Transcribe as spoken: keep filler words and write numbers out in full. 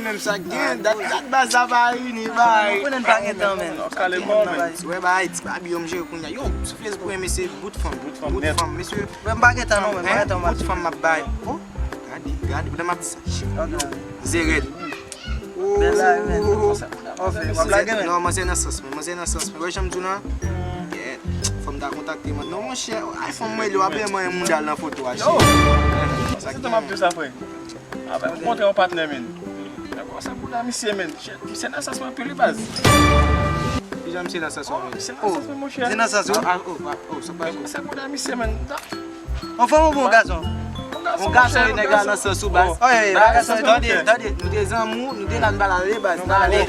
Menm sa k gen, dat, dat baz la pa ini, bay. Ou konnen n pa gen tan, men. Ou kale kò, men. Wè, bay, ti babi, yo, m jere kounye a. Yo, sou Facebook, men, se bout fanm. Bout fanm, bout fanm, mesye. Mwen, m pa gen tan, non, men, m pa gen tan, m ap bout fanm, m ap bay. Oh, gade, gade, pandan m ap di sa. Zerèd. Bèl la, men. Anfen, w ap lage, men. Non, manzè nan sans mwen, manzè nan sans mwen. Wè, jan m di w lan. Yeah. Fò m ta kontakte mwen. Non, monchè, ay, fò m wè li, w ap renmen mouda l nan foto a, cheri. Sa ki ap di sa, frè. Ah, ben, m kontre yon patnè, men. Mwen kòmanse ap bouda misye, men. Shit, misye nan sans mwen anpil, wi, baz. Kijan misye nan sans ou, men? Misye nan sans mwen, monchè. Se nan sans ou? Ah, oh, ah, oh, sa pa. Mwen kòmanse ap bouda misye, men. Yon fanm ou bon gason? Yon gason, yon gason, nèg la nan sans ou, baz. Oh, yeah, yeah, gason, tande, tande, nou te zanmi, nou te la, n pa la ale, baz, n ale.